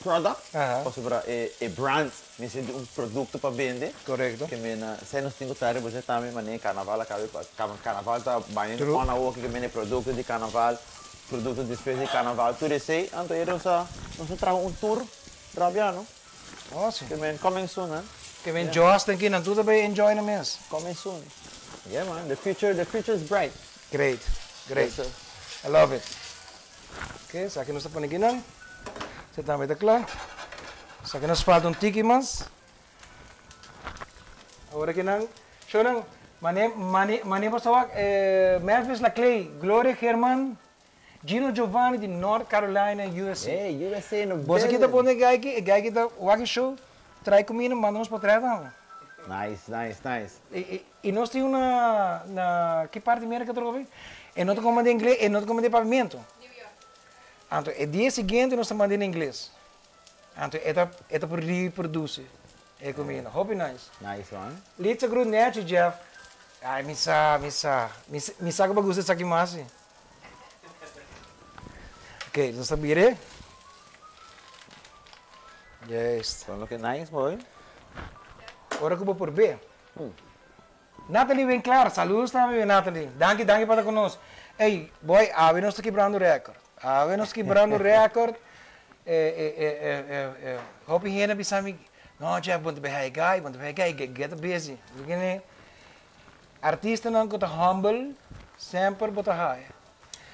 product, Aha. pasobra e e brand mester di un produkto pa bende. Korekto. Ke men esei nos tin ku traha riba dje tambe manera karnaval a kabe pa, karnaval ta baña True. on awor ke men e produkto di karnaval, produkto despues di karnaval, tur esei, anto e nos a nos a traha un tour rabiano. Awesome. Ke men coming soon man. Ke men Justin ki nan tur ta bay enjoy nan mes. Coming soon. Yeah man, the future, the future is bright. Great, great. Yes sir. I love it. Ok, esaki nos ta pone kinan. Esei tambe ta kla. Esaki nos falta un tiki mas. Awor kinan, shownan, mane, mane, mane bo sa wak, Memphis Laclay, Gloria German, Gino Giovanni di North Carolina, USA. Hey, USA in the Boso ki ta building. pone e guy ki, e guy ki ta wak e show, trae cuminda, manda nos portret tambe. Nice, nice, nice. I, i nos tin un na, na ki parti di Merca atrobe? E no ta comanda ingles, e no ta comanda papiamento. New York. Anto e dia siguiente nos ta manda na ingles. Anto e ta, e ta por reproduci e cuminda. Hopi nice. Nice one. Litsa Groen nechi, Jeff. Ay, mi sa, mi sa. Mi, mi sa cu bo gusta esaki mas si. Ok, nos ta bira. Juist. Son looking nice, boy. Ora ku bo por be. Natalie Winklar, saludos tambe Natalie. Danki, danki pa ta ku nos. Ey, boy, awe nos ta kibrando record. Awe nos ta kibrando record. Eh, eh, eh, eh, eh, eh, hopi hende a bisa mi, no Jeff, bo no ta bay haya guy, bo no ta bay haya guy, get busy. Bo Artistanan ku ta humble semper bo ta haya.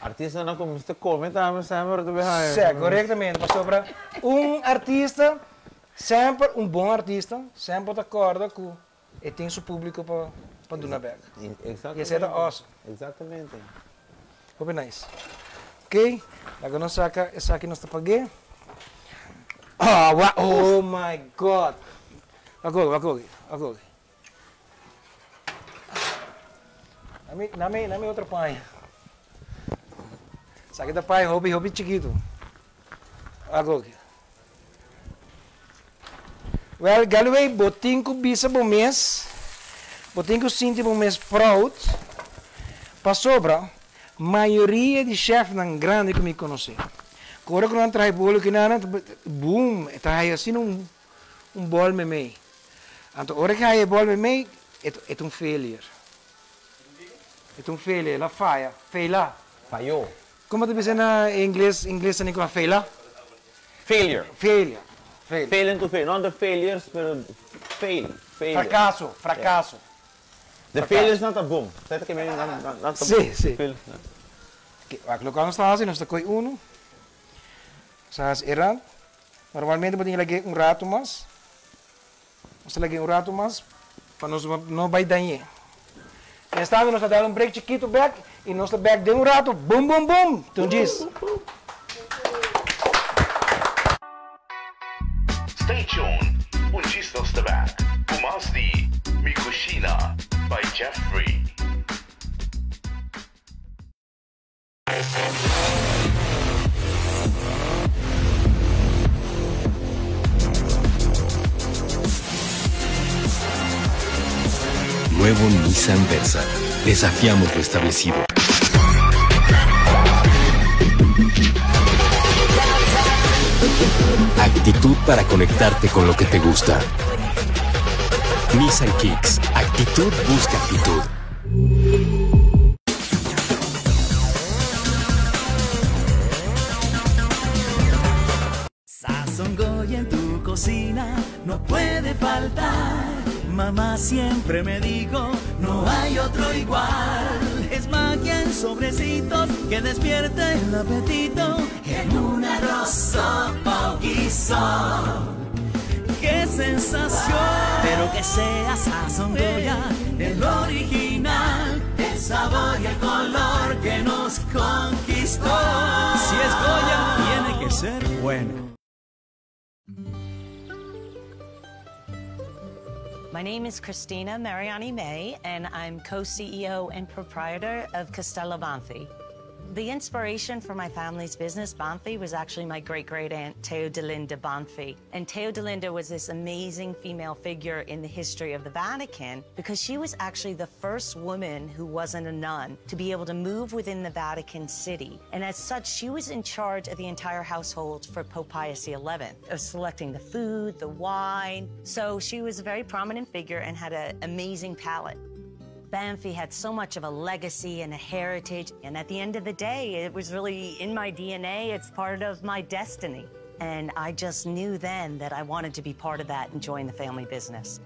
Artistanan ku mester kome tambe semper bo ta bay haya. Sè, korektamente, pasobra un artista semper, un bon artista semper ta kòrda ku e tin su públiko pa pa duna bèk. Exactamente. I esei ta awesome. Exactamente. Hopi nice. Ok, laga nos saka esaki nos ta pag'é. Oh, wa, oh my God! Wak oki, wak oki, wak oki. Nami, nami, nami otro paña. Esaki ta paña hopi, hopi chikitu. Wak oki. Well, Galloway, bo tin ku bisa bo mes, bo tin ku sinti bo mes proud, pasobra mayoria di chefnan grandi ku mi konosé, ku ora ku nan traha e bolo ki nan, boom, e ta haya asina un, un bol memey. Anto ora ku haya e bòl meimei, e ta un failure. E ta un failure, el a faya, feila. Fayó. Komo ta bisa na ingles, ingles ta nico feila? Failure. Failure, failure. Failing to fail, not the failures, pero fail, failure. Frakaso, frakaso. The failures no ta bon. Sa ta ke men nan ta bon. Si, si. Wak, loke nos ta hasi, nos ta koi unu. Nos ta hasi e rand. Normalmente bo tin ke lag'é un ratu mas. Nos ta lag'é un ratu mas pa nos no bai dañ'é. Mienstanto nos ta dal un break chikitu bek i nos ta bek den un ratu, bum bum bum! Tun djis. Stay tuned, un djis nos ta bek ku mas di Mi Cushina by Jeffrey. Nuevo Nissan Versa. Desafiamos lo establecido. Actitud para conectarte con lo que te gusta. Nissan Kicks. Actitud busca actitud. Sazón Goya en tu cocina no puede faltar. Mamá siempre me dijo, no hay otro igual. Es magia en sobrecitos que despierta el apetito en un arroz, sopa o guiso. ¡Qué sensación! Pero que sea Sazón Goya, el original, el sabor y el color que nos conquistó. Si es Goya, tiene que ser bueno. My name is Christina Mariani May, and I'm co-CEO and proprietor of Castello Banfi. The inspiration for my family's business, Banfi, was actually my great-great-aunt, Teodolinda Banfi. And Teodolinda was this amazing female figure in the history of the Vatican because she was actually the first woman who wasn't a nun to be able to move within the Vatican City. And as such, she was in charge of the entire household for Pope Pius XI, of selecting the food, the wine. So she was a very prominent figure and had an amazing palate. Banfi had so much of a legacy and a heritage, and at the end of the day, it was really in my DNA. It's part of my destiny. And I just knew then that I wanted to be part of that and join the family business.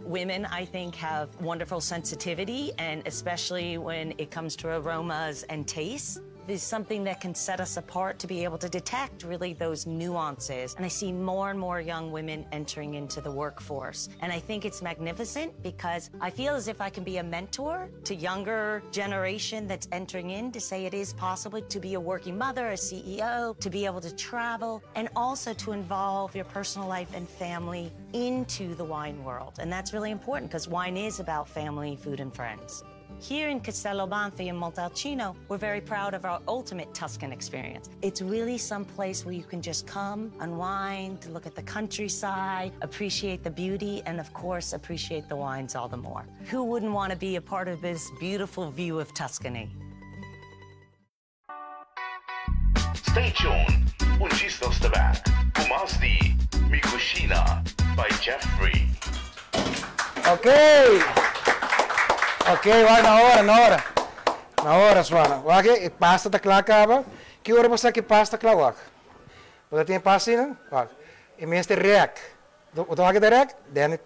Women, I think, have wonderful sensitivity, and especially when it comes to aromas and tastes is something that can set us apart to be able to detect really those nuances. And I see more and more young women entering into the workforce. And I think it's magnificent because I feel as if I can be a mentor to younger generation that's entering in to say it is possible to be a working mother, a CEO, to be able to travel, and also to involve your personal life and family into the wine world. And that's really important because wine is about family, food, and friends. Here in Castello Banfi in Montalcino, we're very proud of our ultimate Tuscan experience. It's really some place where you can just come, unwind, look at the countryside, appreciate the beauty, and of course, appreciate the wines all the more. Who wouldn't want to be a part of this beautiful view of Tuscany? Stay tuned, un djis nos ta back ku mas di Mi Cushina by Jeffrey. Ok! Ok, wak na ora, na ora. Na ora, Suana. Wak e pasta ta kla kaba. Ki ora bo sa ki pasta kla wak? Bo ta tin e pasta einan? Wak. E mester rek. Bo ta wak e ta rek? Den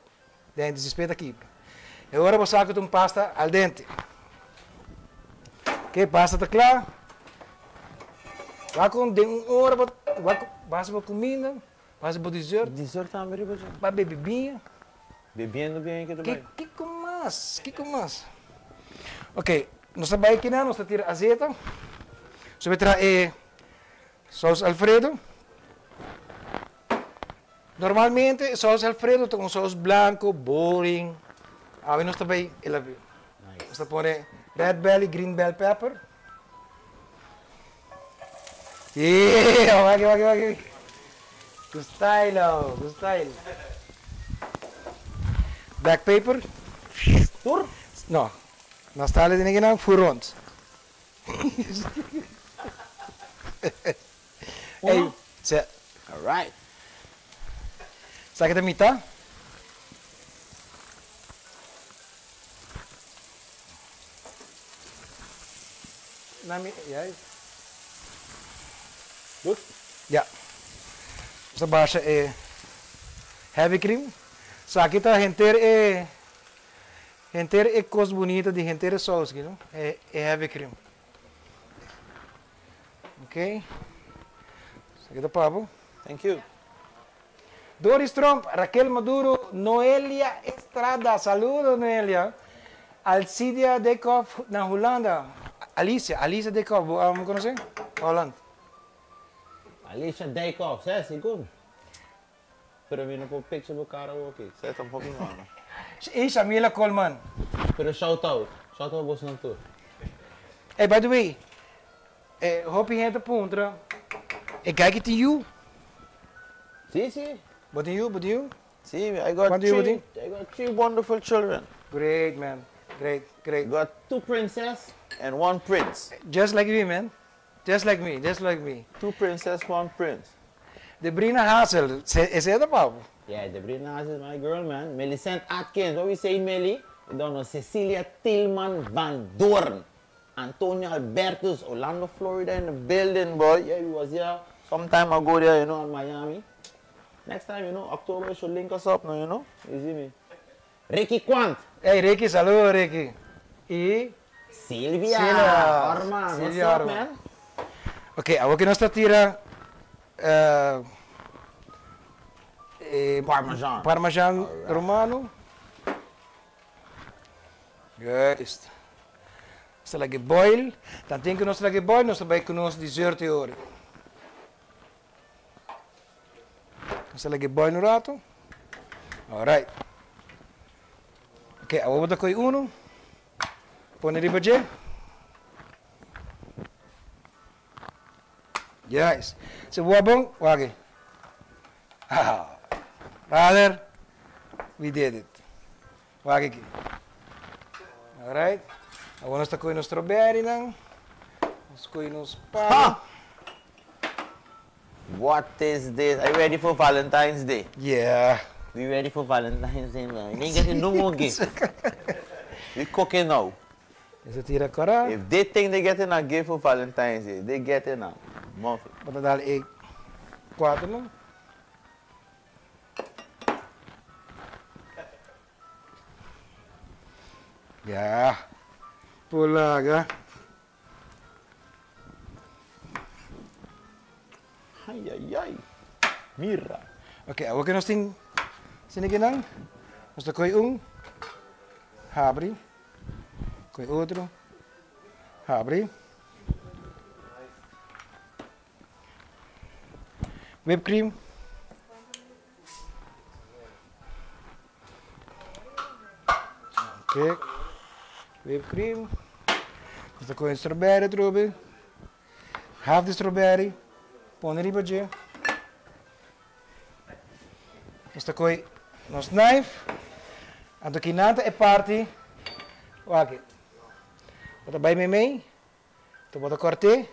den disispé ta kibra. E ora bo sa ku ta un pasta al dente. Ok, pasta ta kla. Wak kon den un ora bo wak bo hasi bo kuminda, bo hasi bo dessert. Dessert tambe riba dje. Bo a bebe biña. Bebiendo biña ke ta bai. Kiko mas? Kiko mas? Ok, nos ta bai kinan, nos ta tira azeta. Nos ta bai traha e saus alfredo. Normalmente e saus alfredo ta un saus blanco, boring. Awe nos ta bay e labi. Nos ta pone red bell y green bell pepper. Yeah, wak, wak, wak. Ku style, oh, ku style. Black pepper. Tur? No. Nos ta halu den kinan fu rond. Ey, se. Alright. Sa ki ta mita? Na mi, ja. Good? Ja. Nos ta basha e heavy cream. Esaki ta henter e henter e kos bunita di henter e saus aki, no? E e heavy cream. Ok. Esaki ta pa bo. Thank you. Doris Tromp, Raquel Maduro, Noelia Estrada, saludo Noelia, Alcidia Dijkhoff na Hulanda, Alicia, Alicia Dijkhoff, bo a conoce? Holland. Alicia Dijkhoff, seh, sigur. Pero mi no por picture bo cara awor aki, seh ta un poco malo. Y Shamila Coleman. Pero shout out, shout out bosnan tur. Hey, by the way, E hopi hende ta puntra, E guy ki tin yu? Si, si. Bo tin yu? Bo tin yu? Si, I got Cuantu yu bo three, tin? I got three wonderful children. Great, man. Great, great. I got two princess and one prince. Just like me, man. Just like me, just like me. Two princess, one prince. Debrina Hassel, esei ta pa bo? Yeah, Debrina Hassel is my girl, man. Millicent Atkins, what we say, Millie? I don't know. Cecilia Tilman Van Doorn. Antonio Albertus, Orlando, Florida in the building, boy. Yeah, we was here some time ago there, you know, in Miami. Next time, you know, October, you should link us up now, you know. You see me? Ricky Quant. Hey, Ricky, saludo, Ricky. Y? Silvia Silvia. Orman, what's Silvia up, Orman. man? Ok, awor cu nos ta tira eh, Parmesan. Parmesan romano. Juist. Nos ta laga e boil. Tanten ku nos ta laga e boil, nos ta bai ku nos dessert e ora. Nos ta laga e boil un rato. Alright. Ok, awor bo ta kohe uno. Pone riba dje. Juist. Si bo a bon, wak e. Brother, we did it. Wak aki. Alright. Awor nos ta kohe nos strawberrynan. Nos kohe nos pan. What is this? Are you ready for Valentine's Day? Yeah. We ready for Valentine's Day man. We ain't getting no more gift. We cooking now. Nos ta tira kora. If they think they getting a gift for Valentine's Day, they getting a muffin. Bo ta dal e kuaternan. Ya. Por laga. Ay, ay, ay. Mira. Ok, awor ke nos tin sinikinan, nos ta kohe un, habri, kohe otro, habri. Whipped cream. Ok. Whipped cream. Nos ta coge strawberry atrobe. Half di strawberry. Pone riba dje. Nos ta coge nos knife. Anto kinan ta e parti. Wak. Bo ta bay meimei. Anto bo ta corte.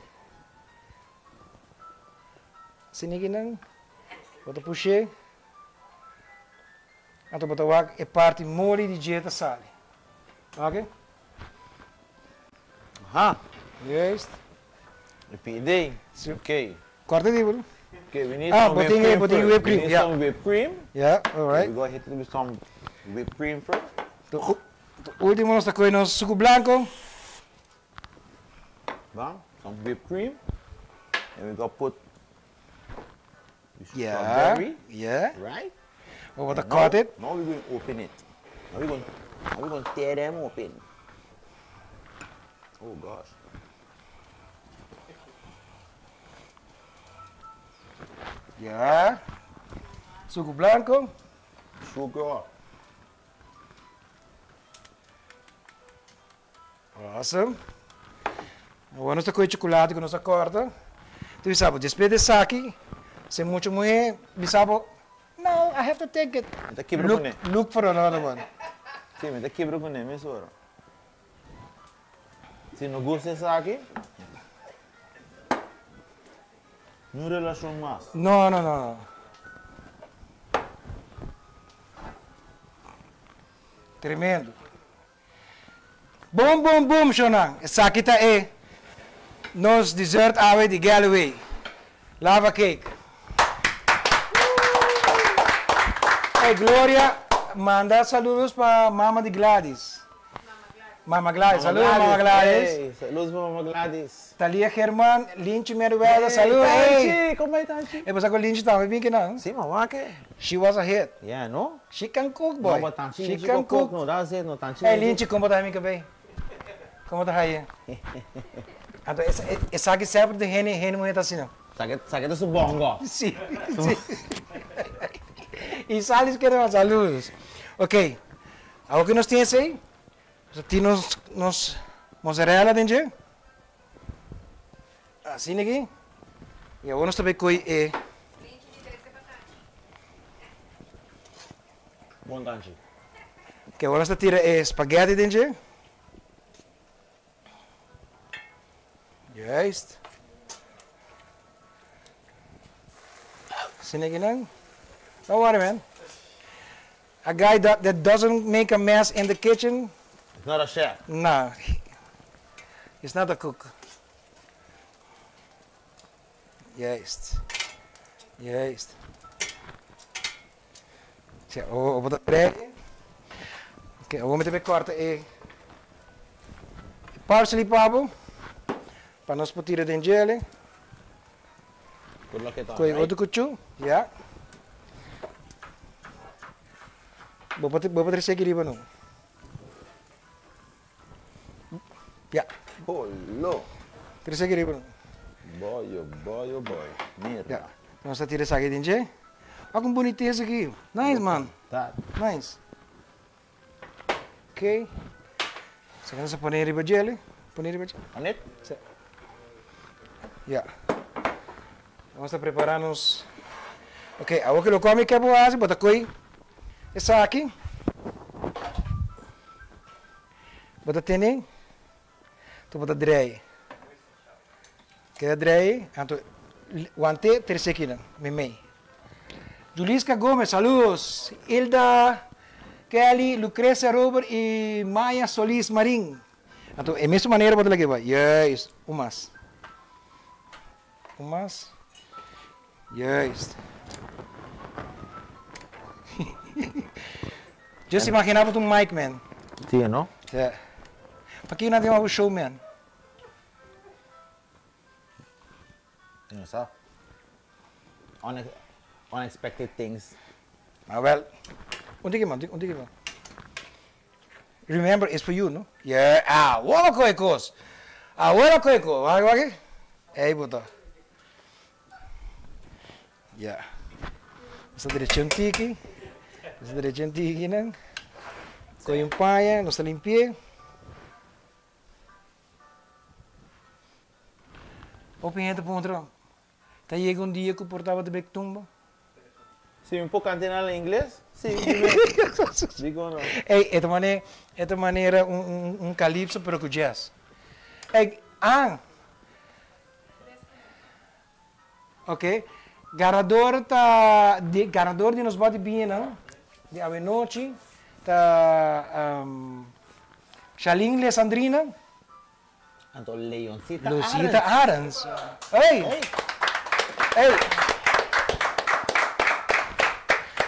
Sinikinan, bo ta push'é, anto bo ta wak e parti moli di dje ta sali. Oke? Aha. Juist. E pidi. Oké. Korte di bro. Okay, we need Ah, some bo whipped tin cream bo tin first. whipped We cream, need ja. some whipped cream. Ja, alright. We go hit it with some whipped cream first. To ultimo nos ta kohe nos suku blanco. Bam, some whipped cream. And we go put the Yeah, strawberry. yeah. Right? We want to And cut now, it. Now we're going to open it. Now we're going, now we're going to tear them open. Oh gosh. Yeah. Suku blanco. Sugar. Awesome. Awor nos ta kohe chocolate ku nos a korta. Tu bisa bo, despues di esaki, si mucha muhé bisa bo, No, I have to take it. Mi ta kibra Look, kuné. look for another one. Si, mi ta kibra kuné mesora. Si no gusta esaki, no relashon mas. No, no, no, no. Tremendo. Boom boom boom shownan esaki ta e nos dessert awe di Galloway. Lava cake. Hey Gloria, manda saludos pa mama di Gladys. Mama Gladys. Saludos Mama Gladys. Hey, saludos pa Mama Gladys. Thalia German, Linchi Merryweather, saludos. Hey, Hey. Tanchi, kon bai Tanchi? E pasa ku Linchi tambe bin kinan. Si, mama ke. She was a hit. Yeah, no? She can cook, boy. No, but Tanchi, She Linchi can cook. cook. No, that's it. No, Tanchi. Hey, Linchi, kon bo ta mi kabei? Kon bo ta haye? Anto, esaki semper den hende, hende muhé ta asina. Saki, saki ta su bongo. Si, si. Y Salis kere mas saludos. Ok, awor ku nos tin esei, nos tin nos, nos mozzarella den dje. Asina aki. Y awor nos ta bay koy e. Bon danki. Ok, awor nos ta tira e spaghetti den dje. Juist. Asina aki nan. Don't worry man. A guy that, that doesn't make a mess in the kitchen. It's not a chef. No. He's not a cook. Juist. Juist. Tja, o, o bota trek. Oké, awor mi ta bay corta e parsley pabo. Pa nos por tira den djele. Good luck it on, Koe right? otro cuchu. Ja. Bo por bo por trece aki riba no. Ja. Bolo. Trece aki riba no. Boy, oh boy, oh boy. Mira. Ja. Nos ta tira esaki den dje. Wak un bunitesa aki. Nice man. That. Nice. Ok. Esaki nos ta pone riba djele. Pone riba dje. On it? Si. Ja. Nos ta prepara nos. Ok, awor ke lokual mi ke bo hasi, bo ta koy esaki. Bo ta tene, to bo ta drei. Keda drei, anto wante trese kinan, meimei. Juliska Gomez, saludos. Hilda Kelly, Lucrecia Robert y Maya Solis Marin. Anto e mesun manera bo ta lag'e bai. Juist. Un mas. Un mas. Juist. Just imagina bo ta un mic man. Si, no? Ja. Pakiko nan tin wak un show man? Mi no sa. Unexpected things. Ah wel. Un tiki man, un tiki man. Remember, it's for you, no? Yeah, awor a kohe kos. Awor a kohe kos. Wak, wak. Ey bo ta. Yeah. Nos ta drecha un tiki. Nos ta drecha un tiki nan. Kohe un paña, nos ta limpi'é. Hopi hende ta puntra, Ta yega un dia ku por tabata bek tumba? Si mi por kanta en ala ingles, si, dikon no? Ey, e ta mane, e ta manera un, un, un calypso pero ku jazz. Ey, an. Ok, ganador ta, di, ganador di nos bòt di biñanan di awenochi ta um, Shalin Lesandrina. Anto Leoncita Lucita Arends. Ey! Ey!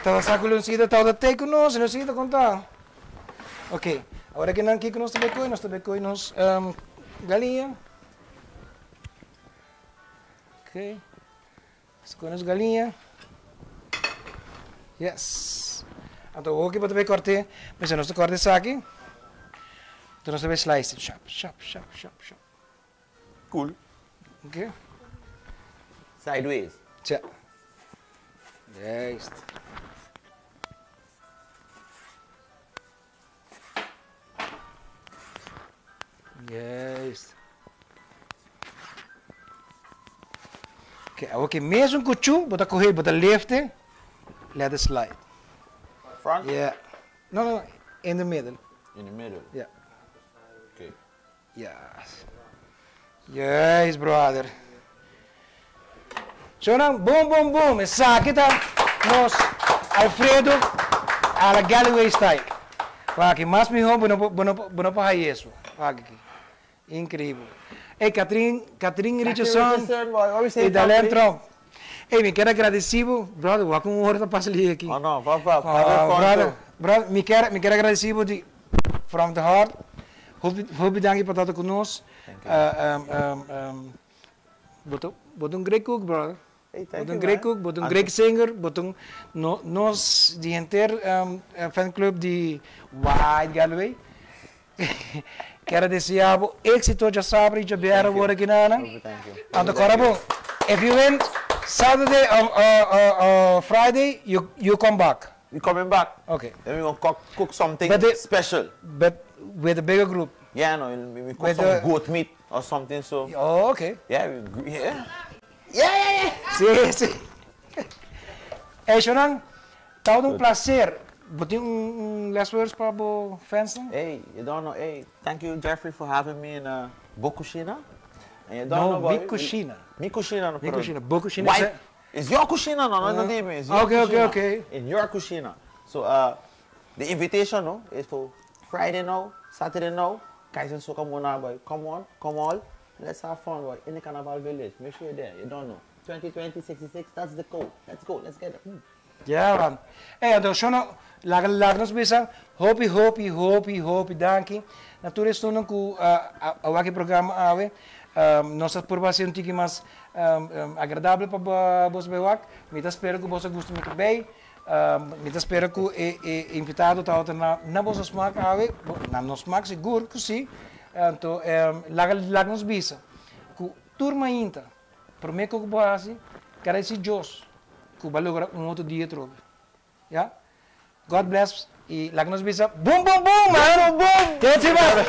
Tata sa ku Leoncita tawata tei ku nos, Leoncita kon ta? Ok, awor aki nan kiko nos ta bay koy? Nos ta bay koy nos galiña. Ok, nos ta koy nos galiña. Yes. Anto awor ki bo ta bay korte, mester nos ta korte esaki. Anto nos ta bay slice it, shap, shap, shap, shap, shap. Cool. Ok. Sideways. Tja. Juist. Juist. Oké, awor ke mesun kuchu, bo ta kohe, bo ta lifte, let it slide. Front? Yeah. No, no, no, in the middle. In the middle? Yeah. Oké. Yes. Juist, brother. Shownan, boom, boom, boom. Esaki ta nos Alfredo a la Galloway style. Wak aki, mas mihó bo no por, bo no por, bo no por haña eso. Wak aki. Increíble. Hey, Catherine, Catherine Richardson. Richardson, boy. What we say, Y Darlene family? Trump. Hey, mi kier a gradici bo, brother, wak un ora ta pasa lihe aki. Oh no, va va, Ah, va brother, brother, mi kier, mi kier a gradici bo di from the heart. Hopi, hopi danki pa ta cu nos. Bo ta, bo ta un great cook, brother. Hey, thank Bo ta un you, great man. cook, bo ta un great singer, bo ta un, no, nos di henter fan club di White Galloway. Kier a desea bo exito djasabra y djabièrnè awor aki na nan. Thank you. Anto kòrda bo, if you win Saturday or Friday, you come back. We coming back. Okay. Then we gonna cook something But special. But with a bigger group. Yeah, no, we cook With some goat meat or something, so. Oh, okay. Yeah, we, yeah. Yeah, yeah, yeah. Si, si. Hey, Shonan, ta un placer. Bo tin un last words pa bo fans? Hey, you don't know. Hey, thank you, Jeffrey, for having me in Bo Cushina. And you don't No, know about Mi Cushina. Mi Cushina, no. Mi pero Cushina. Bo Cushina White. is It's your cushina, no, no, no, it's your Okay, cushina. okay. In your cushina. So, the invitation, no, is for Friday now, Saturday now. Guys and Soca Mona, boy. Come on, come all. Let's have fun, boy. In the Carnival Village. Make sure you're there. You don't know. 2020, 66, that's the code. Let's go, let's get it. Ja, man. Hey, anto, Shona, laga laga nos bisa, hopi, hopi, hopi, hopi, danki. Na tur esnan ku a wak e programa awe, nos a purba hasi un tiki mas agradabel pa boso bay wak. Mi ta spera ku boso gusta mi kabei. Mi ta spera ku e invitado tabata na boso smaak awe, na nos smaak sigur ku si. Anto, laga laga nos bisa, ku tur mainta, promé ku bo hasi, gradisí Dios ku bo a logra un otro dia atrobe. Ya? God bless y laga nos bisa boom boom boom man! Boom boom! Te siman!